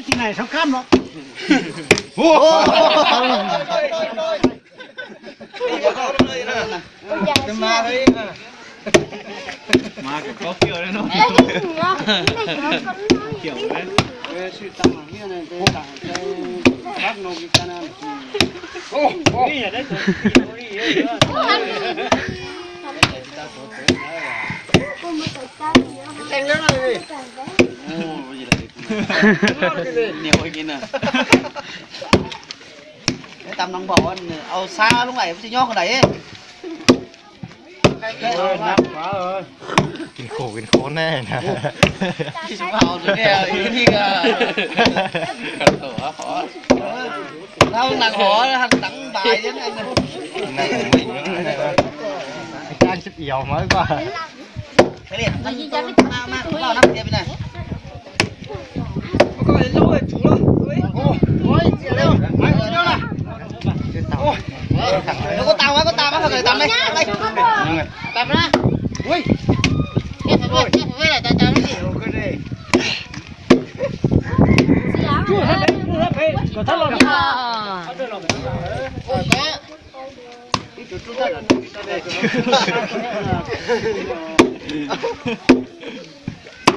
Tus nai sab kab no. Tam no npaum, au xa lub nqaim tsis nyob qhov ntawd. Kinh khủng, kinh khủng ne. Tsis tau, tsis tau, tsis tau. Tau nag hov haj teev npais thiab. Caj sib yos mas ko. Koj tas, koj tas, koj tas, koj tas na.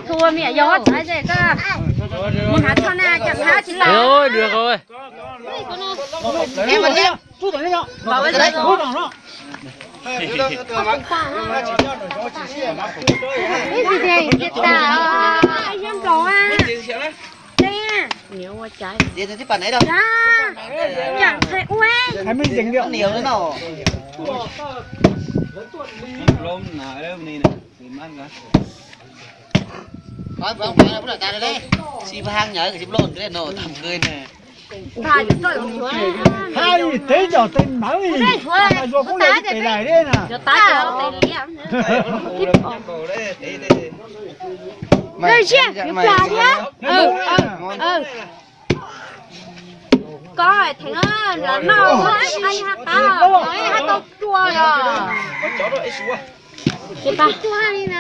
Thua miam yog huab txaiv ces koj mus hnav tsho na, cov hnav tsis tau. Sib haj nyav sib loj no tam kawg na. Hais teb cov tes mawv, zuag kub yog ib pem lais li na. Koj theem los noj, haj tau cua os. Xuav diam, xuav diam.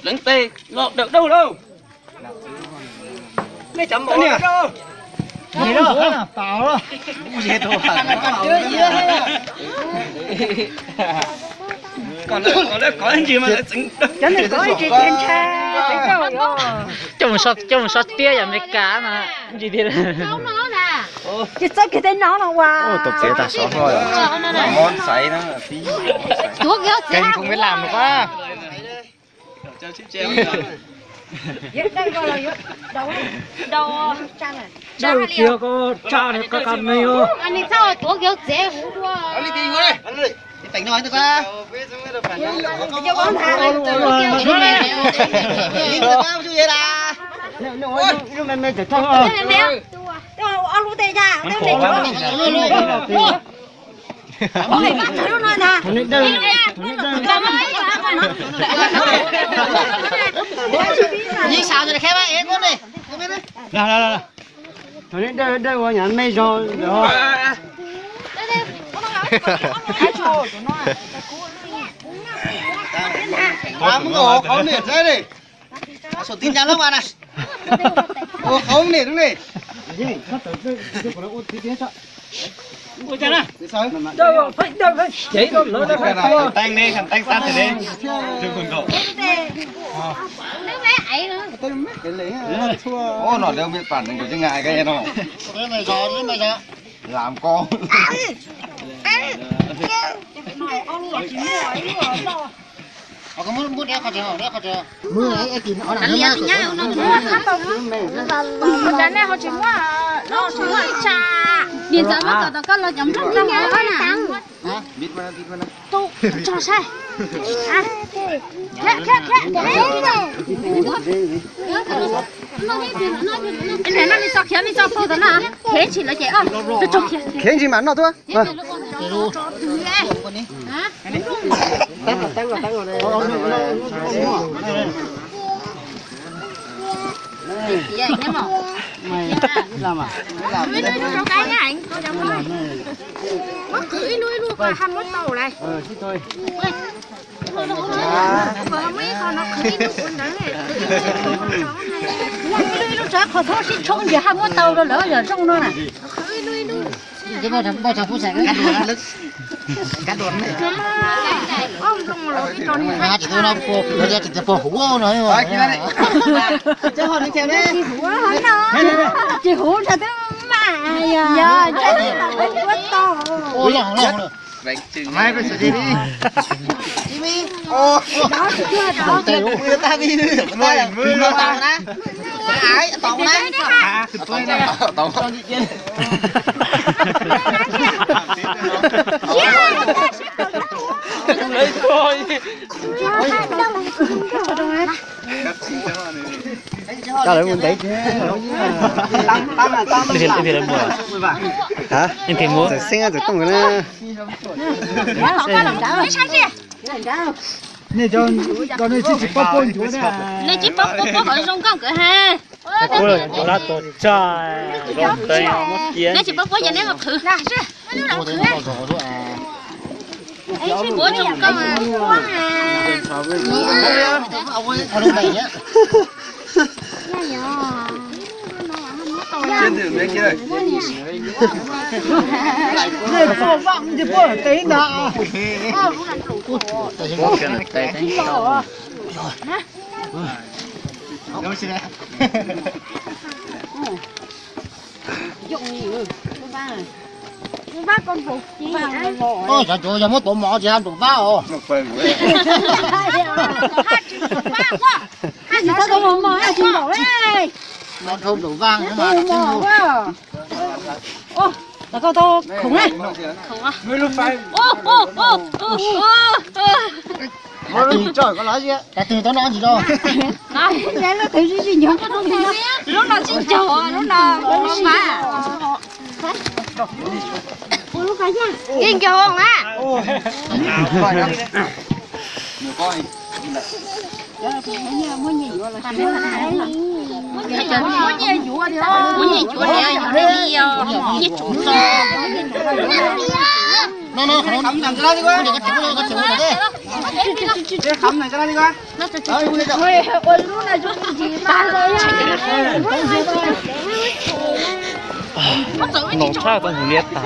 Leev tes los dawm daug lauj. Coj mus so, coj mus so tiab yam Amelikas mas ntsis tiag. Tsis txawj kiag tej no no ua. Tus txiav tag sov hlo. Mos xaiv na, kênh không biết làm được quá. Tiag ko tsa ka ka me os. Yeej xav tus kheb ev koj ne. Thaum nej dawj dawj ua nyab me zog. Qhov niam tsev li. Saum tib ncaj lub mas na. Ua qhov niam lub ne. Teeb ne, teeb tab tiag ne. Ua no lawv me pam nkaus tsis nqa ka no. Lam ko. Cas nej ho tsis muab Niam ntxawm muab kom tau koj los cov nplooj no na. Tso saib. Noj li txo khiav li txo pug tau na. Khev ntsis lawm ces, khev ntsis mas noj tuaj. Muab qhwv ib lub ib lub koj haj muab tau lawm. Ib lub ib lub tso qhov thaub sib tshoob ces haj muab tau rau lawv yog zoo no na. Tsis huv ntshai twb mas yog. Coj lawv mus ntev. Txawm xeeb txawm tooj na. Nej cov, cov nej tsis tsis paub paub ncuav na. Nej tsis paub paub paub qhov zoo nkauj nkawd ha. Neb tsis paub puab ces neb mus qhwv. Puab zoo nkauj. Cov cuav yog muab tuav mov tsis haj nplaum vab os. Tsis tau tuav mov haj tsis nplaum. Dhau nplaum vab. Koj tau khoom na. Cov twg tau no tsis tau. Lub no tsis ncaug, lub no lub no mas. Ib ncaug na. Muab nyiaj yuav, muab nyiaj yuav li, yog nyiaj tsuv tso. Nau tshaj tau ntxim liab tas.